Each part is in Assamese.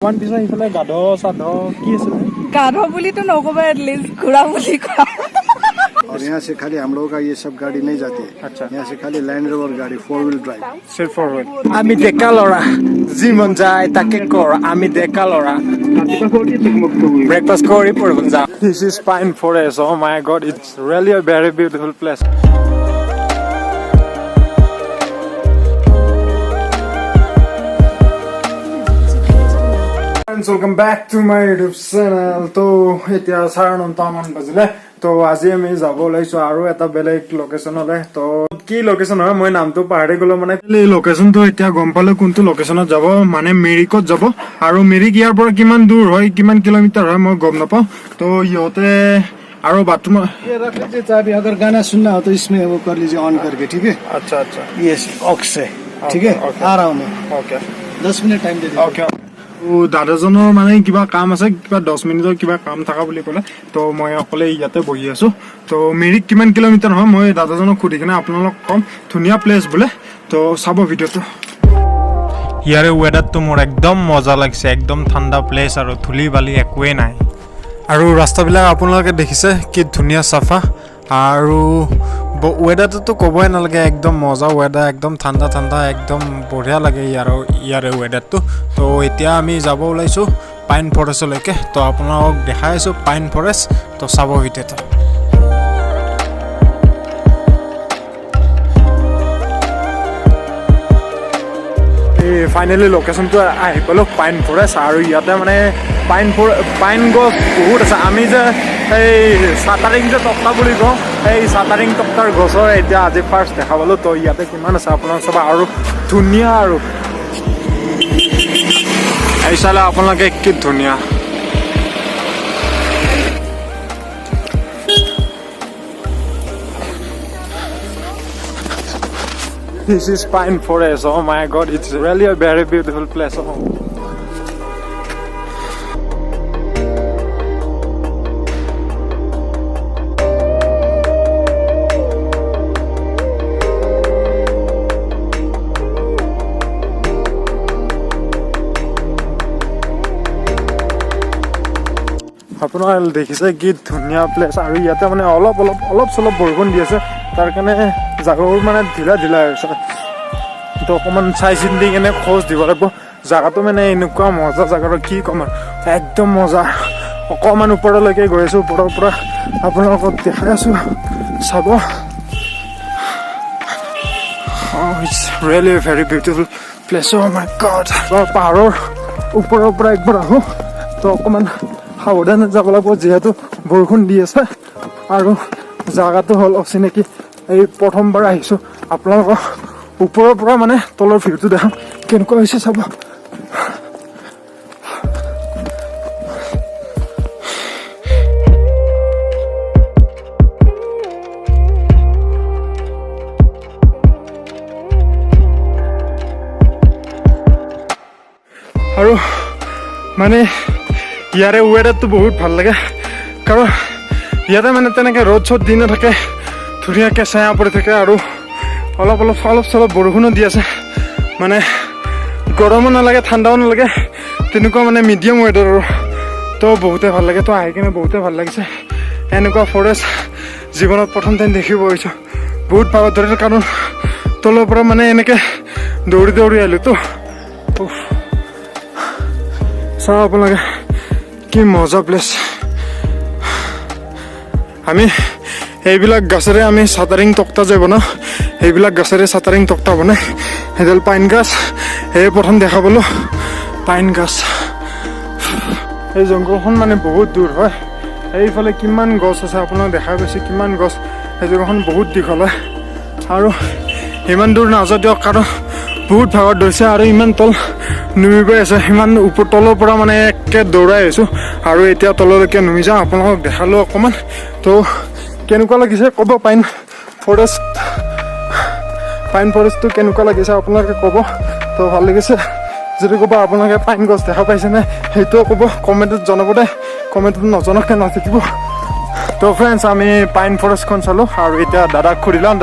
অকণমান পিছত সেইফালে গাধ চাধ কি আছিলে? গাধ বুলিতো নকবা, এটলিষ্ট ঘোঁৰা বুলি কোৱা। और यहाँ से खाली हम लोगों का ये सब गाड़ी नहीं जाती है। अच्छा। यहाँ से खाली लैंड रोवर गाड़ी, four wheel drive. Straight forward. আমি ডেকা ল'ৰা, যি মন যায় তাকে কৰ। আমি ডেকা ল'ৰা, ব্ৰেকফাষ্ট কৰি পঢ়িব যাওঁ। This is pine forest. Oh my God, it's really a very beautiful place. Friends, welcome back to my YouTube channel. তো এতিয়া 9:30মান বাজিলে। তো আজি আমি যাব ওলাইছো আৰু এটা বেলেগ লোকেশ্যনলৈ। তো কি লোকেশ্যন হয়, মই নামটো পাহৰি গলো। মানে এই লোকেশ্যনটো এতিয়া গম পালো কোনটো লোকেশ্যনত যাব, মানে মিৰিকত যাব। আৰু মিৰিক ইয়াৰ পৰা কিমান দূৰ হয়, কিমান কিলোমিটাৰ হয়, মই গম নাপাওঁ। তো ইহঁতে আৰু বাথৰুম ये रख लीजिए चाबी, अगर गाना सुनना हो तो इसमें वो कर लीजिए ऑन करके, ठीक है? আচ্ছা। ये ऑक्स है, ठीक है? Okay. आ रहा हूँ मैं। অ'কে। 10 मिनट टाइम दे दीजिए। অ'কে। দাদাজনৰ মানে কিবা কাম আছে, কিবা 10 মিনিটৰ কিবা কাম থকা বুলি ক'লে। তো মই অকলে ইয়াতে বহি আছো। তো মিৰিক কিমান কিলোমিটাৰ হয়, মই দাদাজনক সুধি কিনে আপোনালোক ক'ম। ধুনীয়া প্লেচ বোলে। তো চাব ভিডিঅ'টো। ইয়াৰে ৱেডাৰটো মোৰ একদম মজা লাগিছে, একদম ঠাণ্ডা প্লেচ আৰু ধূলি বালি একোৱেই নাই। আৰু ৰাস্তাবিলাক আপোনালোকে দেখিছে কি ধুনীয়া চাফা। আৰু ৱেডাৰটোতো ক'বই নালাগে, একদম মজা ৱেডাৰ, একদম ঠাণ্ডা ঠাণ্ডা, একদম বঢ়িয়া লাগে ইয়াৰে ৱেডাৰটো। তো এতিয়া আমি যাব ওলাইছোঁ পাইন ফৰেষ্টলৈকে। তো আপোনালোকক দেখাই আছোঁ পাইন ফৰেষ্ট। তো চাব ভিডিঅ'টো। এই ফাইনেলি লোকেশ্যনটো আহি পালোঁ, পাইন ফৰেষ্ট। আৰু ইয়াতে মানে পাইন গছ বহুত আছে। আমি যে এই চাটাৰিং যে তক্তা বুলি কওঁ, এই চাটাৰিং তক্তাৰ গছৰ এতিয়া আজি ফাৰ্ষ্ট দেখা পালোঁ। তো ইয়াতে কিমান আছে আপোনালোক চাব। আৰু ধুনীয়া, আৰু এই চালে আপোনালোকে কি ধুনীয়া। This is pine forest. Oh my God, it's really a very beautiful place. Oh. আপোনাৰ দেখিছে কি ধুনীয়া প্লেচ। আৰু ইয়াতে মানে অলপ অলপ অলপ চলপ বৰষুণ দি আছে, তাৰ কাৰণে জাগাবোৰ মানে ঢিলা ঢিলা হৈ আছে। তো অকণমান চাই চিন্তি কেনে খোজ দিব লাগিব। জাগাটো মানে এনেকুৱা মজা জাগাটো, কি ক'ম আৰু, একদম মজা। অকণমান ওপৰলৈকে গৈ আছোঁ, ওপৰৰ পৰা আপোনালোকক দেখাই আছোঁ, চাব। It's really very beautiful place. Oh my God. পাহাৰৰ ওপৰৰ পৰা একবাৰ আহোঁ। তো অকণমান সাৱধানে যাব লাগিব, যিহেতু বৰষুণ দি আছে আৰু জাগাটো হ'ল অচিনাকি। এই প্ৰথমবাৰ আহিছোঁ। আপোনালোকৰ ওপৰৰ পৰা মানে তলৰ ভিউটো দেখাম, কেনেকুৱা হৈছে চাব। আৰু মানে ইয়াৰে ৱেডাৰটো বহুত ভাল লাগে, কাৰণ ইয়াতে মানে তেনেকৈ ৰ'দ চ'দ দি নাথাকে, ধুনীয়াকৈ ছায়া পৰি থাকে। আৰু অলপ অলপ অলপ চলপ বৰষুণো দি আছে, মানে গৰমো নালাগে, ঠাণ্ডাও নালাগে, তেনেকুৱা মানে মিডিয়াম ৱেডাৰ। আৰু তো বহুতে ভাল লাগে। তো আহি কিনে বহুতে ভাল লাগিছে। এনেকুৱা ফৰেষ্ট জীৱনত প্ৰথম টাইম দেখিব পাইছোঁ। বহুত ভাগৰ ধৰিছে, কাৰণ তলৰ পৰা মানে এনেকৈ দৌৰি দৌৰি আহিলোঁতো। উফ। চাওক আপোনালোকে কি মজা প্লেচ। আমি এইবিলাক গাছেৰে আমি চাটাৰিং তক্তা যে বনাওঁ, সেইবিলাক গাছেৰে চাটাৰিং তক্তা বনাই। সেইডাল পাইন গাছ, সেয়ে প্ৰথম দেখা পালোঁ পাইন গাছ। এই জংঘলখন মানে বহুত দূৰ হয়। এইফালে কিমান গছ আছে আপোনাক দেখা পাইছে, কিমান গছ। এই জেগাখন বহুত দীঘল হয়। আৰু ইমান দূৰ নাযাওঁ দিয়ক, কাৰণ বহুত ভাগৰ ধৰিছে আৰু ইমান তল নুমিবই আছে। সিমান ওপৰ তলৰ পৰা মানে একে দৌৰাই আহিছোঁ আৰু এতিয়া তললৈকে নুমি যাওঁ। আপোনালোকক দেখালোঁ অকণমান। তো কেনেকুৱা লাগিছে ক'ব। পাইন ফৰেষ্ট, পাইন ফৰেষ্টটো কেনেকুৱা লাগিছে আপোনালোকে ক'ব। তো ভাল লাগিছে যদি ক'ব। আপোনালোকে পাইন গছ দেখা পাইছেনে, সেইটোও ক'ব, কমেণ্টত জনাব দেই। কমেণ্টত নজনাকৈ নাথাকিব। তো ফ্ৰেণ্ডছ, আমি পাইন ফৰেষ্টখন চালোঁ আৰু এতিয়া দাদাক সুধি লওঁ।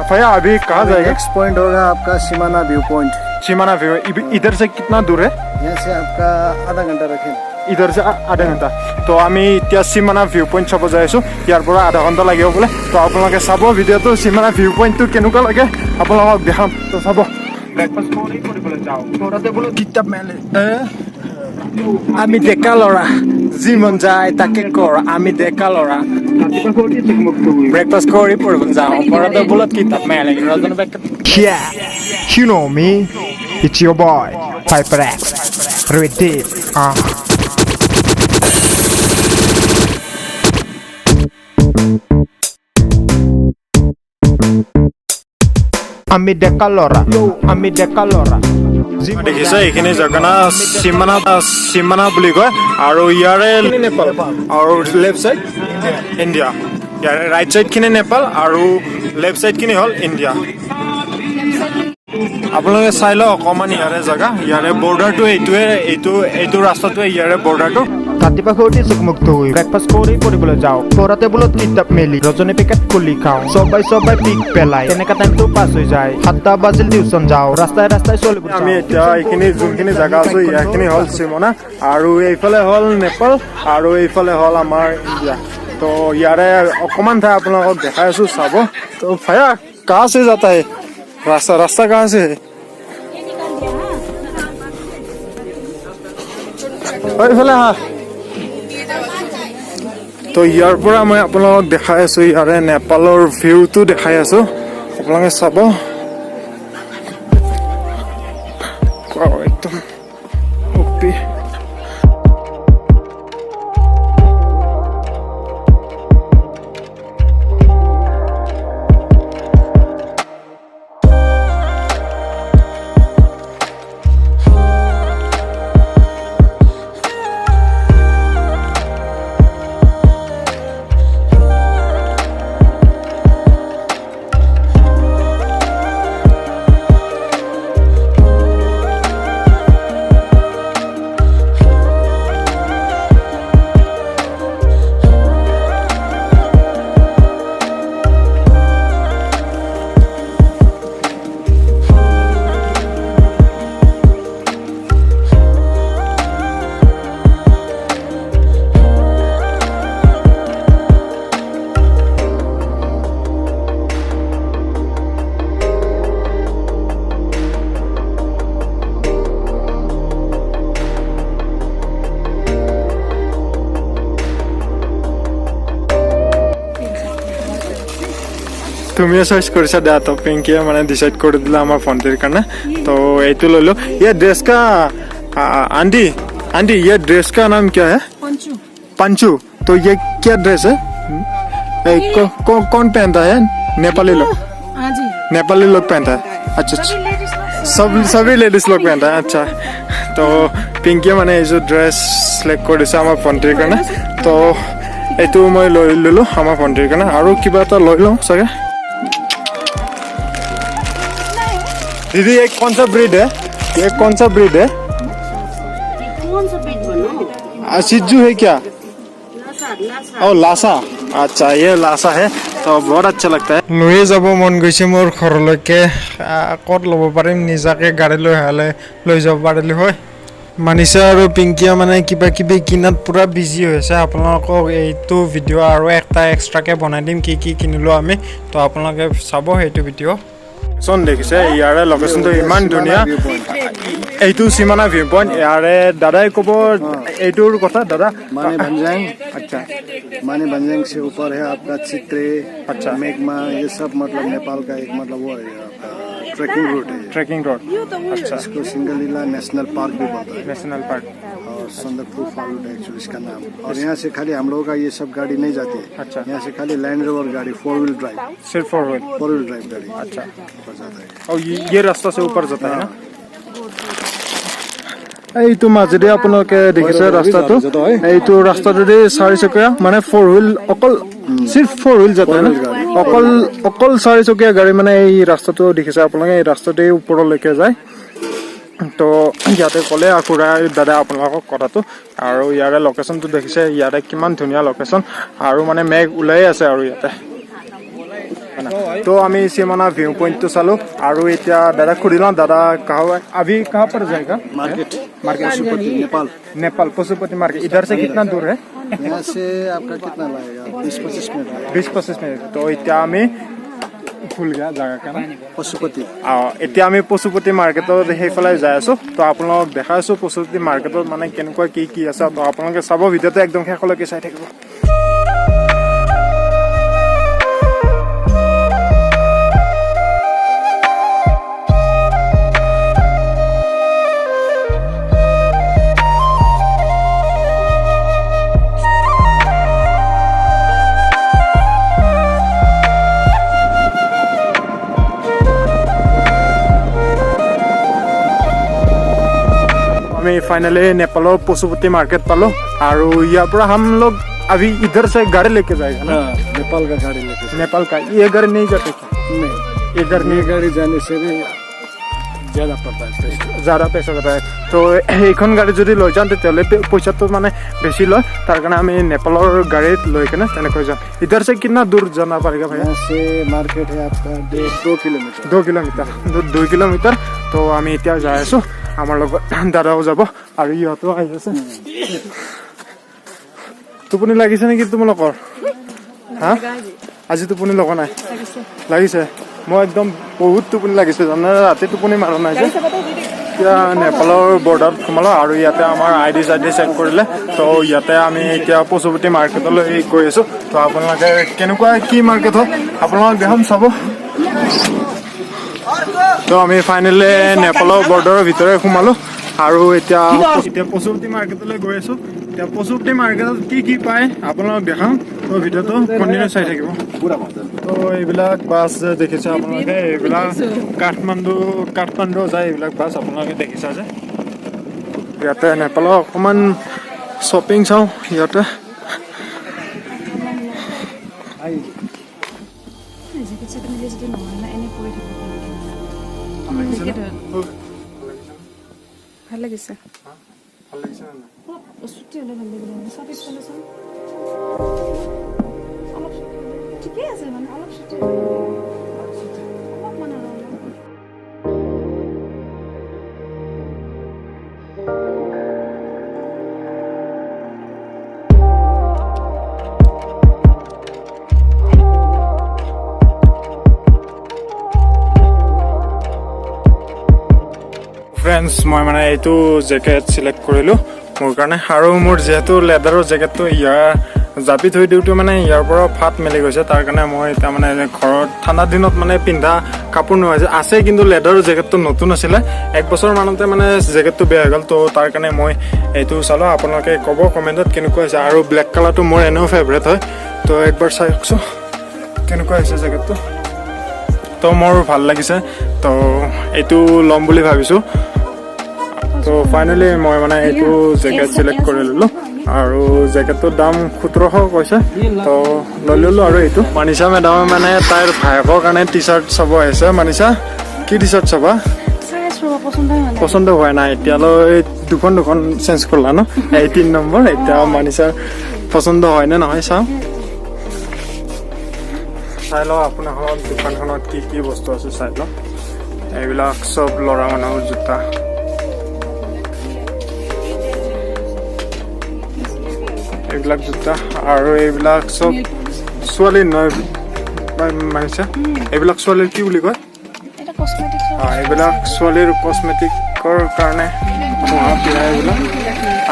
भैया, अभी कहाँ जाएगा? नेक्स्ट पॉइंट होगा आपका सिमाना व्यू पॉइंट। सीमाना व्यू इधर से कितना दूर है? यहाँ से आपका आधा घंटा रखें। ইধৰ চে আধা ঘণ্টা। তো আমি এতিয়া সীমানা ভিউ পইণ্ট চাব যাই আছোঁ। ইয়াৰ পৰা আধা ঘণ্টা লাগিব বোলে। তো আপোনালোকে চাব ভিডিঅ'টো, সীমানা ভিউ পইণ্টটো কেনেকুৱা লাগে আপোনালোকক দেখাম। তো চাব। কিতাপ মেলে আমি ডেকা ল'ৰা, যি মন যায় তাকে কৰ। আমি ডেকা ল'ৰা, ব্ৰেকফাষ্ট কৰি পঢ়িব যাওঁ, পঢ়া টেবুলত কিতাপ মেলে। Yeah, you know me. It's your boy, Piper X. Ready? আমি ডেকা ল'ৰা, আমি ডেকা ল'ৰা। দেখিছে এইখিনি জেগা না সীমানা, সীমানা বুলি কয়। আৰু ইয়াৰে নেপাল আৰু লেফ্ট চাইড ইণ্ডিয়া। ইয়াৰে ৰাইট চাইডখিনি নেপাল আৰু লেফ্ট চাইডখিনি হ'ল ইণ্ডিয়া। আপোনালোকে চাই লওক অকণমান ইয়াৰে জেগা। ইয়াৰে বৰ্ডাৰটো এইটোৱে, এইটো ৰাস্তাটোৱে ইয়াৰে বৰ্ডাৰটো। ৰাতিপুৱা শুই উঠি চকু মুখ ধুই ব্ৰেকফাষ্ট কৰি পঢ়িবলৈ যাওঁ, পঢ়া টেবুলত কিতাপ মেলি ৰজনী পেকেট খুলি খাওঁ, চবাই চবাই পিক পেলাই তেনেকা টাইমটো পাছ হৈ যায়। 7টা বাজিল টিউচন যাওঁ, ৰাস্তাই ৰাস্তাই চলিব। আমি এতিয়া এইখিনি যোনখিনি জেগা আছো, ইয়াখিনি হ'ল চিমনা আৰু এইফালে হ'ল নেপাল আৰু এইফালে হ'ল আমাৰ ইণ্ডিয়া। তো ইয়াৰে অকণমান ঠাই আপোনালোকক দেখাই আছো, চাব। তো ভাইয়া, कहाँ से जाता है रास्ता? रास्ता कहाँ से है? অ, এইফালে আহা। তো ইয়াৰ পৰা মই আপোনালোকক দেখাই আছো, ইয়াৰে নেপালৰ ভিউটো দেখাই আছো, আপোনালোকে চাব। Wow, একদম অপি। তুমিয়ে চইচ কৰিছা দে। তো পিংকিয়ে মানে ডিচাইড কৰি দিলে আমাৰ ভণ্টিৰ কাৰণে। তো এইটো ল'লো। ये ड्रेस का आंटी, आंटी, ये ड्रेस का नाम क्या है? পঞ্চু। पंचू। तो ये क्या ड्रेस है? कौन पहनता है? नेपाली लोग? हाँ जी। नेपाली लोग पहनता है। अच्छा, सब सभी लेडीज लोग पहनता है। अच्छा, তো পিংকিয়ে মানে এইযোৰ ড্ৰেছ চিলেক্ট কৰি দিছে আমাৰ ভণ্টিৰ কাৰণে। তো এইটো মই লৈ ল'লোঁ আমাৰ ভণ্টিৰ কাৰণে। আৰু কিবা এটা লৈ লওঁ চাগে। दीदी, ये कौन सा ब्रीड है? ये कौन सा ब्रीड है? कौन सा ब्रीड बनो? सिज्जू है क्या? लासा, लासा। ओ, लासा। अच्छा, ये लासा है। तो बहुत अच्छा लगता है। লৈয়ে যাব মন গৈছে মোৰ ঘৰলৈকে। ক'ত ল'ব পাৰিম? নিজাকে গাড়ী লৈ হ'লে লৈ যাব পাৰিলোঁ হয়। মানিছা আৰু পিংকিয়ে মানে কিবা কিবি কিনাত পূৰা বিজি হৈছে। আপোনালোকক এইটো ভিডিঅ' আৰু এটা এক্সট্ৰাকৈ বনাই দিম, কি কি কিনিলোঁ আমি। তো আপোনালোকে চাব সেইটো ভিডিঅ'। চোন দেখিছে ইয়াৰে লোকেশ্যনটো ইমান ধুনীয়া। এইটো সীমানা ভিউ পইণ্ট। ইয়াৰে দাদাই ক'ব এইটোৰ কথা। দাদা। माने भंजंग। আচ্ছা। माने भंजंग से ऊपर है आपका चित्रे, अच्छा। मेघमा, ये सब मतलब नेपाल का एक मतलब वो है आपका ट्रैकिंग रूट है। ट्रेकिंग रोड, अच्छा। इसको सिंगलीला नेशनल पार्क भी बोलता है। National park. और संदकपुर फॉल है एक्चुअली इसका नाम। और यहाँ से खाली हम लोगों का ये सब गाड़ी नहीं जाती है। अच्छा। यहाँ से खाली लैंड रोवर गाड़ी, फोर व्हील ड्राइव। सिर्फ four wheel. Four wheel drive गाड़ी अच्छा। ऊपर जाता है। और ये रास्ता से ऊपर जाता है ना? এইটো মাজেদি আপোনালোকে দেখিছে ৰাস্তাটো, এইটো ৰাস্তাটোদি চাৰিচকীয়া মানে ফ'ৰ হুইল, অকল চিৰ্ফ ফ'ৰ হুইল যাতে না, অকল চাৰিচকীয়া গাড়ী মানে এই ৰাস্তাটো দেখিছে আপোনালোকে, এই ৰাস্তাটোৱে ওপৰলৈকে যায়। তো ইয়াতে ক'লে খুৰা দাদা আপোনালোকক কথাটো। আৰু ইয়াৰে লোকেশ্যনটো দেখিছে, ইয়াতে কিমান ধুনীয়া লোকেশ্যন। আৰু মানে মেঘ ওলাই আছে আৰু ইয়াতে। তো আমি চিমনা ভিউ পইণ্টটো চালোঁ আৰু এতিয়া দাদাক সুধি লওঁ। दादा, कहाँ अभी, कहाँ पर जाएगा? Market. Market. Pashupati, Nepal. Nepal, Pashupati market. इधर से कितना दूर है? यहाँ से आपका कितना लगेगा, 20-25 मिनट लगेगा। 20-25 मिनट। তো এতিয়া আমি भूल गया जगह का नाम। पशुपति। এতিয়া আমি পশুপতি মাৰ্কেটত সেইফালে যাই আছো। তো আপোনালোকক দেখাই আছো পশুপতি মাৰ্কেটত মানে কেনেকুৱা কি কি আছে। তো আপোনালোকে চাব, ভিডিঅ'টো একদম শেষলৈকে চাই থাকিব। আমি फाइनली नेपाলৰ पशुपति मार्केट পালো আৰু ইয়াৰ পৰা हम लोग अभी इधर से गाड़ी लेके जाएगा ना? हाँ, नेपाल का गाड़ी लेके। नेपाल का ये गाड़ी नहीं जाते क्या? नहीं। ये गाड़ी ये नहीं। गाड़ी जाने से भी ज्यादा पड़ता है पैसा। ज्यादा पैसा पड़ता है। তো এইখন গাড়ী যদি লৈ যাওঁ, তেতিয়াহ'লে পইচাটো মানে বেছি লয়। তাৰ কাৰণে আমি নেপালৰ গাড়ীত লৈ কেনে তেনেকৈ যাম। इधर से कितना दूर जाना पड़ेगा भैया? यहाँ से मार्केट है आपका 1.5-2 किलोमीटर। 2 किलोমিটাৰ, 2 কিলোমিটাৰ। তো আমি এতিয়া যাই আছো। আমাৰ লগত দাদাও যাব আৰু ইহঁতো আহি আছে। টোপনি লাগিছে নেকি তোমালোকৰ? হা, আজি টোপনি লগা নাই? লাগিছে। মই একদম বহুত টোপনি লাগিছে, জানে, ৰাতি টোপনি মাৰা নাই যে। এতিয়া নেপালৰ বৰ্ডাৰত সোমালো আৰু ইয়াতে আমাৰ আই ডি চাই ডি চেক কৰিলে। তো ইয়াতে আমি এতিয়া পশুপতি মাৰ্কেটলৈ গৈ আছো। তো আপোনালোকে কেনেকুৱা কি মাৰ্কেট হয়, আপোনালোকক দেখাম, চাব। তো আমি ফাইনেলি নেপালৰ বৰ্ডাৰৰ ভিতৰে সোমালো আৰু এতিয়া পশুপতি মাৰ্কেটলৈ গৈ আছো। এতিয়া পশুপতি মাৰ্কেটত কি কি পায়, আপোনালোকক দেখাম। তো ভিডিঅ'টো কণ্টিনিউ চাই থাকিব। তো এইবিলাক বাছ যে দেখিছে আপোনালোকে, এইবিলাক কাঠমাণ্ডু, কাঠমাণ্ডু যায় এইবিলাক বাছ, আপোনালোকে দেখিছে যে। ইয়াতে নেপালৰ অকণমান শ্বপিং চাওঁ ইয়াতে। জেকেট চেকেট নিলে যদি নহয় না, এনেই পৰি থাকিব। ভাল লাগিছে। ভাল লাগিছে নে নাই? অলপ চুটি হ'লে ভাল লাগিব। চব পিছফালে চাওঁ। অলপ ঠিকেই আছে, মানে অলপ চুটি হ'লে ভাল লাগিব। অলপমান আৰু অলপ। ফ্ৰেণ্ডছ, মই মানে এইটো জেকেট চিলেক্ট কৰিলোঁ মোৰ কাৰণে। আৰু মোৰ যিহেতু লেডাৰৰ জেকেটটো ইয়াৰ জাপি থৈ দিওঁতে মানে ইয়াৰ পৰা ফাট মেলি গৈছে, তাৰ কাৰণে মই এতিয়া মানে ঘৰত ঠাণ্ডা দিনত মানে পিন্ধা কাপোৰ নোহোৱা আছে। কিন্তু লেডাৰৰ জেকেটটো নতুন আছিলে, এক বছৰ মানতে মানে জেকেটটো বেয়া হৈ গ'ল। তো তাৰ কাৰণে মই এইটো চালোঁ। আপোনালোকে ক'ব কমেণ্টত কেনেকুৱা হৈছে। আৰু ব্লেক কালাৰটো মোৰ এনেও ফেভৰেট হয়। তো একবাৰ চাওকচোন কেনেকুৱা হৈছে জেকেটটো। তো মোৰ ভাল লাগিছে, তো এইটো ল'ম বুলি ভাবিছোঁ। তো ফাইনেলি মই মানে এইটো জেকেট চিলেক্ট কৰি ল'লোঁ আৰু জেকেটটোৰ দাম 1700 কৈছে, তো লৈ ল'লোঁ। আৰু এইটো মানিষা মেডামে মানে তাইৰ ভায়েকৰ কাৰণে টি চাৰ্ট চাব আহিছে। মানিষা, কি টি চাৰ্ট চাবা? চাই আছো ৰ'বা, পচন্দ হোৱা নাই। পচন্দ হোৱা নাই। এতিয়ালৈ দুখন দুখন চেঞ্জ কৰিলা ন? এই 3 নম্বৰ। এতিয়া মানিষাৰ পচন্দ হয় নে নহয় চাওঁ। চাই লওঁ আপোনাৰখনত দোকানখনত কি কি বস্তু আছে, চাই লওঁ। এইবিলাক চব ল'ৰা মানুহৰ জোতা। এইবিলাক জোতা আৰু এইবিলাক চব ছোৱালীৰ নহয় মানিছা? এইবিলাক ছোৱালীৰ কি বুলি কয়? এটা কসমেটিক্স। এইবিলাক ছোৱালীৰ কচমেটিকৰ কাৰণে থোঙা পিৰা এইবিলাক।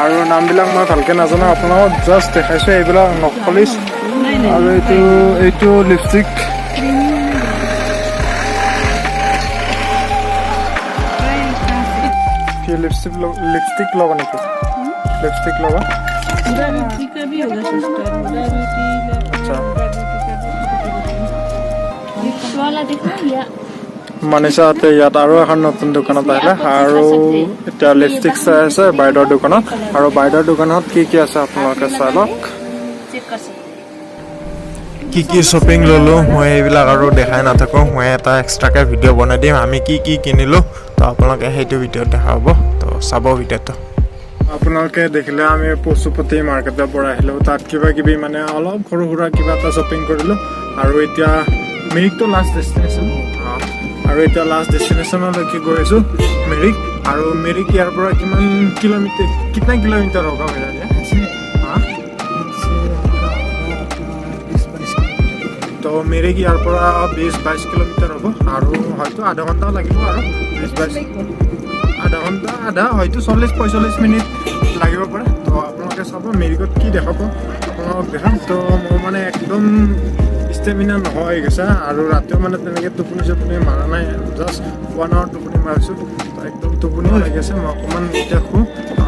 আৰু নামবিলাক মই ভালকে নাজানো, আপোনালোকক জাষ্ট দেখাইছো। এইবিলাক নখপলিচ আৰু এইটো লিপষ্টিক। কি লিপষ্টিক ল'বা নেকি? লিপষ্টিক ল'বা? আচ্ছা। वाला देखो या। মানিষাহঁতে ইয়াত আৰু এখন নতুন দোকানত আহিলে আৰু এতিয়া লিপষ্টিক চাই আছে বাইদেউৰ দোকানত। আৰু বাইদেউৰ দোকানত কি কি আছে, আপোনালোকে চাই লওক। चेक कर सकते। কি কি শ্বপিং ল'লোঁ মই এইবিলাক আৰু দেখাই নাথাকোঁ। মই এটা এক্সট্ৰাকৈ ভিডিঅ' বনাই দিম, আমি কি কি কিনিলোঁ। তো আপোনালোকে সেইটো ভিডিঅ'ত দেখা পাব। তো চাব ভিডিঅ'টো। আপোনালোকে দেখিলে, আমি পশুপতি মাৰ্কেটৰ পৰা আহিলোঁ। তাত কিবা কিবি মানে অলপ সৰু সুৰা কিবা এটা শ্বপিং কৰিলোঁ আৰু এতিয়া মিৰিকটো লাষ্ট ডেষ্টিনেশ্যন। আৰু এতিয়া লাষ্ট ডেষ্টিনেশ্যনলৈকে গৈ আছোঁ, মিৰিক। আৰু মিৰিক ইয়াৰ পৰা কিমান কিলোমিটাৰ, कितना কিলোমিটাৰ होगा मेरा ये? हाँ, তো মিৰিক ইয়াৰ পৰা 20-22 কিলোমিটাৰ হ'ব আৰু হয়তো আধা ঘণ্টাও লাগিব আৰু 20-22, আধা ঘণ্টা, আধা হয়তো 40-45 মিনিট লাগিব পাৰে। তো আপোনালোকে চাব, মিৰিকত কি দেখাব আপোনালোকক দেখাম। তো মোৰ মানে একদম ষ্টেমিনা নোহোৱা হৈ গৈছে আৰু ৰাতিও মানে তেনেকৈ টোপনি চোপনি মাৰা নাই, জাষ্ট 1 আৱাৰ টোপনি মাৰিছোঁ। তো একদম টোপনিও লাগি আছে, মই অকণমান এতিয়া শুওঁ।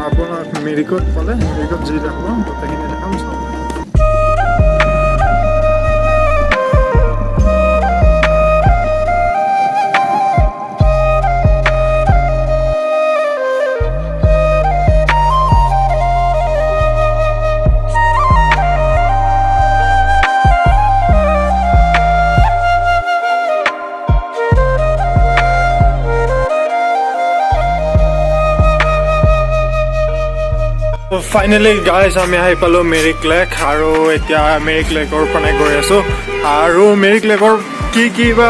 আপোনাক মিৰিকত পালে মিৰিকত যি দেখাব গোটেইখিনি দেখাম, চাব। ফাইনেলি গাইজ, আমি আহি পালোঁ মিৰিক লেক আৰু এতিয়া মিৰিক লেকৰ পিনে গৈ আছোঁ আৰু মিৰিক লেকৰ কি কি বা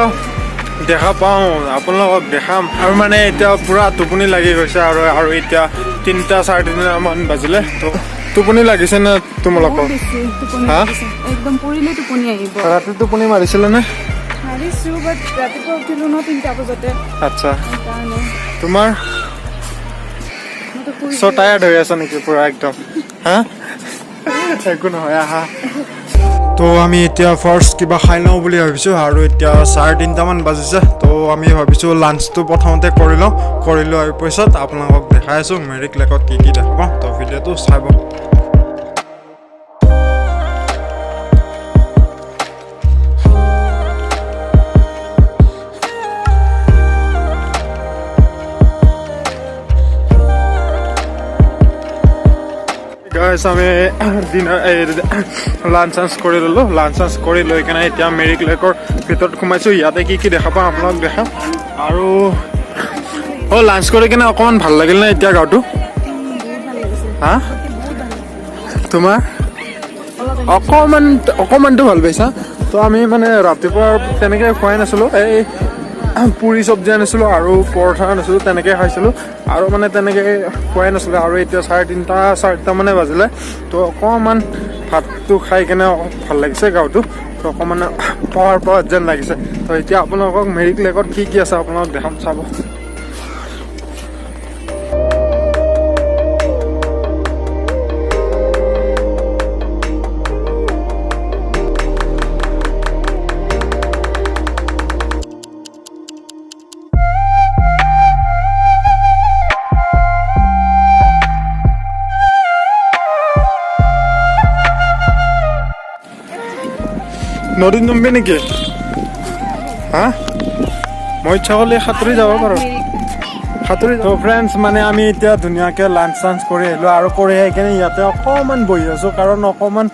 দেখা পাওঁ আপোনালোকক দেখাম। আৰু মানে এতিয়া পূৰা টোপনি লাগি গৈছে আৰু এতিয়া 3টা 3:30মান বাজিলে। তো টোপনি লাগিছে নে তোমালোকৰ? বহুত বেছি টোপনি হা? লাগিছে। একদম পৰিলে টোপনি আহিব। ৰাতি টোপনি মাৰিছিলে নে? মাৰিছো, বাট ৰাতিপুৱা উঠিলো ন 3টা বজাতে। আচ্ছা। সেইকাৰণে। তোমাৰ? মইতো শুই চ' টায়াৰ্ড হৈ আছা নেকি পুৰা একদম? হা, একো নহয়, আহা। তো আমি এতিয়া ফাৰ্ষ্ট কিবা খাই লওঁ বুলি ভাবিছোঁ আৰু এতিয়া 3:30মান বাজিছে। তো আমি ভাবিছোঁ লাঞ্চটো প্ৰথমতে কৰি লওঁ, কৰি লোৱাৰ পিছত আপোনালোকক দেখাই আছোঁ মিৰিক লেকত কি কি দেখাব। তো ভিডিঅ'টো চাব। গাইছ, আমি ডিনাৰ, এই লাঞ্চ চাঞ্চ কৰি ল'লোঁ। লাঞ্চ চাঞ্চ কৰি লৈ কেনে এতিয়া মিৰিক লেকৰ ভিতৰত সোমাইছোঁ। ইয়াতে কি কি দেখা পাওঁ আপোনালোক দেখাম। আৰু অ' লাঞ্চ কৰি কেনে অকণমান ভাল লাগিল নে এতিয়া গাঁৱটো? হা, তোমাৰ অকণমানটো ভাল পাইছা? তো আমি মানে ৰাতিপুৱা তেনেকৈ খোৱাই নাছিলোঁ, এই পুৰি চব্জি আনিছিলোঁ আৰু পৰঠা আনিছিলোঁ, তেনেকৈ খাইছিলোঁ আৰু মানে তেনেকৈ খোৱাই নাছিলোঁ। আৰু এতিয়া 3:30, 4টা মানে বাজিলে। তো অকণমান ভাতটো খাই কেনে ভাল লাগিছে গাঁৱটো, তো অকণমান পাৱাৰ পাৱাৰ যেন লাগিছে। তো এতিয়া আপোনালোকক মিৰিক লেকত কি কি আছে আপোনালোকক দেখাম, চাব। নদীত নামিবি নেকি? হা, মই ইচ্ছা কৰিলে সাঁতুৰি যাব পাৰোঁ, সাঁতুৰি। তো ফ্ৰেণ্ডছ, মানে আমি এতিয়া ধুনীয়াকৈ লাঞ্চ চাঞ্চ কৰি আহিলোঁ আৰু কৰি আহি কিনে ইয়াতে অকণমান বহি আছোঁ, কাৰণ অকণমান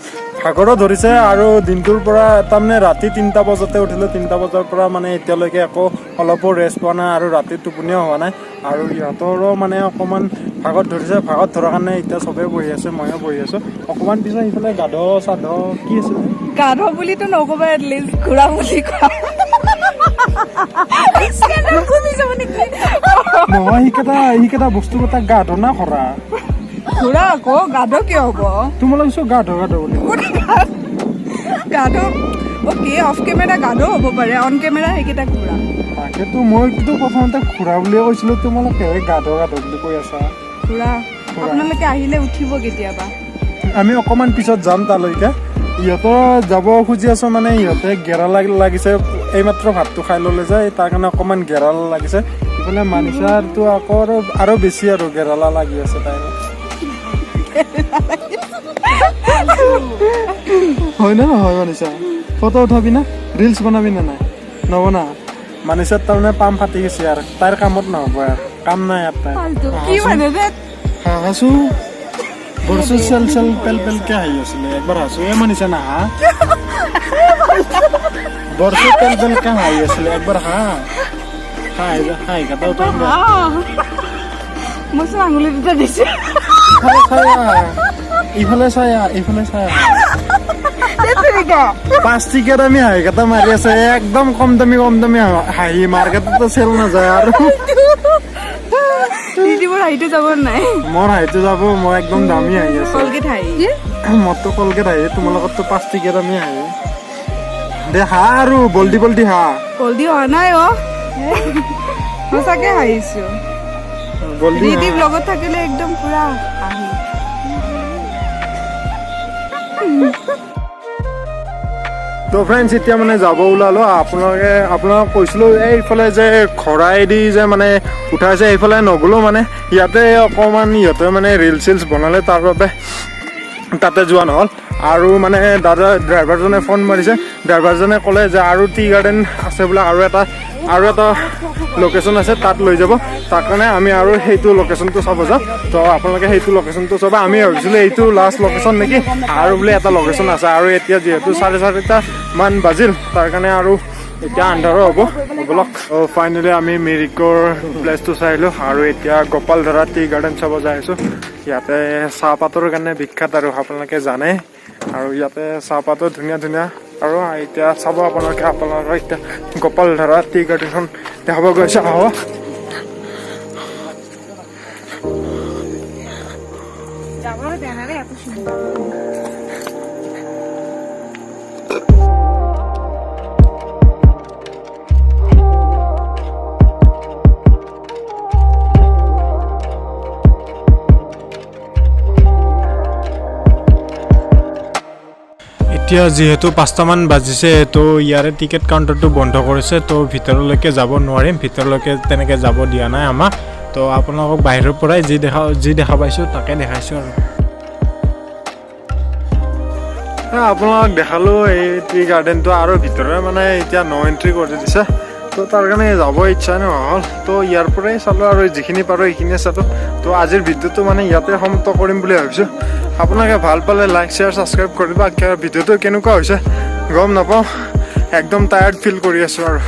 ভাগৰো ধৰিছে আৰু দিনটোৰ পৰা তাৰমানে ৰাতি 3টা বজাতে উঠিলোঁ, 3টা বজাৰ পৰা মানে এতিয়ালৈকে একো অলপো ৰেষ্ট পোৱা নাই আৰু ৰাতি টোপনিও হোৱা নাই আৰু ইহঁতৰো মানে অকণমান ভাগত ধৰিছে। ভাগত ধৰাৰ কাৰণে এতিয়া চবেই বহি আছে, ময়ো বহি আছোঁ। অকণমান পিছত সিফালে গাধ চাধ কি আছিলে? গাধ বুলিতো নকবা, এটলিষ্ট ঘোঁৰা বুলি কোৱা। কমি যাব নেকি? নহয়, সেইকেইটা বস্তুকেইটা গাধ না খৰা? ঘোঁৰা আকৌ, গাধ কিয় হ'ব? তোমালোক চব গাধ গাধ বুলি। গাধ, অ'কে, অফ কেমেৰা গাধ হ'ব পাৰে, অন কেমেৰা সেইকেইটা ঘোঁৰা। তাকেতো মইতো প্ৰথমতে ঘোঁৰা বুলিয়ে কৈছিলোঁ, তোমালোকে গাধ গাধ বুলি কৈ আছা। ঘোঁৰা। আপোনালোকে আহিলে উঠিব কেতিয়াবা। আমি অকণমান পিছত যাম তালৈকে। ইহঁতৰ যাব খুজি আছো, মানে ইহঁতে গেৰা লাগিছে, এইমাত্ৰ ভাতটো খাই ল'লে যে তাৰ কাৰণে অকণমান গেৰালা লাগিছে। ইফালে মানিষাৰটো আকৌ আৰু বেছি আৰু গেৰালা লাগি আছে তাইৰ। হয় নে নহয় মানিষা? ফটো উঠাবি না, ৰিলচ বনাবি নে নাই? নবনা। মানিষাৰ তাৰমানে পাম ফাটি গৈছে আৰু তাইৰ কামত নহ'ব আৰু কাম নাই আৰু তাইৰ। কি মানে যে? হাঁচো বৰছো চেল চেল পেল পেলকে হাঁহি আছিলে। একবাৰ হাঁচো এ মানিছা না, হা বৰছো পেল পেলকে হাঁহি আছিলে, একবাৰ হা হাঁহি হাঁহি কাটাও তই। মই চোন আঙুলি দুটা দিছো। ইফালে চাই আহ, ইফালে চাই আহ, ইফালে চাই আহ। টকা। 5 টকীয়া দামী হাঁহি কেইটা মাৰি আছে। একদম কম দামী, কম দামী হাঁহি, মাৰ্কেটতো চেল নাযায় আৰু। ৰিদীপৰ হাঁহিটো যাব নাই? মোৰ হাঁহিটো যাব। মই একদম দামী হাঁহি আছে। কলগেট হাঁহি। মোৰতো কলগেট হাঁহি, তোমালোকৰতো 5 টকীয়া দামী হাঁহি। দে, হা আৰু বল্দি বল্দি হা। বলদি হোৱা নাই অ, সঁচাকে হাঁহিছো। বল্দি। ৰিদীপ লগত থাকিলে একদম পুৰা হাঁহি। তো ফ্ৰেণ্ডছ, এতিয়া মানে যাব ওলালো। আপোনালোক কৈছিলোঁ, এইফালে যে খৰাইদি যে মানে উঠাইছে, এইফালে নগ'লো। মানে ইয়াতে অকণমান ইহঁতে মানে ৰিলচ চিলছ বনালে, তাৰ বাবে তাতে যোৱা নহ'ল। আৰু মানে দাদা ড্ৰাইভাৰজনে ফোন মাৰিছে। ড্ৰাইভাৰজনে ক'লে যে আৰু টি গাৰ্ডেন আছে বোলে, আৰু এটা লোকেশ্যন আছে, তাত লৈ যাব। তাৰ কাৰণে আমি আৰু সেইটো লোকেশ্যনটো চাব যাওঁ। তো আপোনালোকে সেইটো লোকেশ্যনটো চাব। আমি ভাবিছিলোঁ এইটো লাষ্ট লোকেশ্যন নেকি, আৰু বোলে এটা লোকেশ্যন আছে। আৰু এতিয়া যিহেতু 4:30মান বাজিল, তাৰ কাৰণে আৰু এতিয়া আন্ধাৰো হ'ব। ব'লক। ফাইনেলি আমি মিৰিকৰ প্লেচটো চাই আহিলোঁ আৰু এতিয়া গোপালধৰা টি গাৰ্ডেন চাব যাই আছোঁ। ইয়াতে চাহপাতৰ কাৰণে বিখ্যাত আৰু আপোনালোকে জানে। আৰু ইয়াতে চাহপাতো ধুনীয়া ধুনীয়া। আৰু এতিয়া চাব আপোনালোকে, আপোনালোকৰ এতিয়া গোপালধৰা টি গাৰ্ডেনখন দেখাব গৈছে, আহক। যাব দেখাৰে এত সুন্দৰ। এতিয়া যিহেতু 5টামান বাজিছে, তো ইয়াৰে টিকেট কাউণ্টাৰটো বন্ধ কৰিছে। তো ভিতৰলৈকে যাব নোৱাৰিম, ভিতৰলৈকে তেনেকৈ যাব দিয়া নাই আমাক। তো আপোনালোকক বাহিৰৰ পৰাই যি দেখা পাইছোঁ, তাকে দেখাইছোঁ। আৰু আপোনালোকক দেখালোঁ এই টি গাৰ্ডেনটো। আৰু ভিতৰে মানে এতিয়া ন এণ্ট্ৰি কৰি দিছে, তো তাৰ কাৰণে যাব ইচ্ছা নহ'ল। তো ইয়াৰ পৰাই চালোঁ আৰু যিখিনি পাৰোঁ সেইখিনিয়ে চালোঁ। তো আজিৰ ভিডিঅ'টো মানে ইয়াতে সমাপ্ত কৰিম বুলি ভাবিছোঁ। আপোনালোকে ভাল পালে লাইক, শ্বেয়াৰ, ছাবস্ক্ৰাইব কৰিব। ভিডিঅ'টো কেনেকুৱা হৈছে গম নাপাওঁ, একদম টায়াৰ্ড ফিল কৰি আছোঁ আৰু।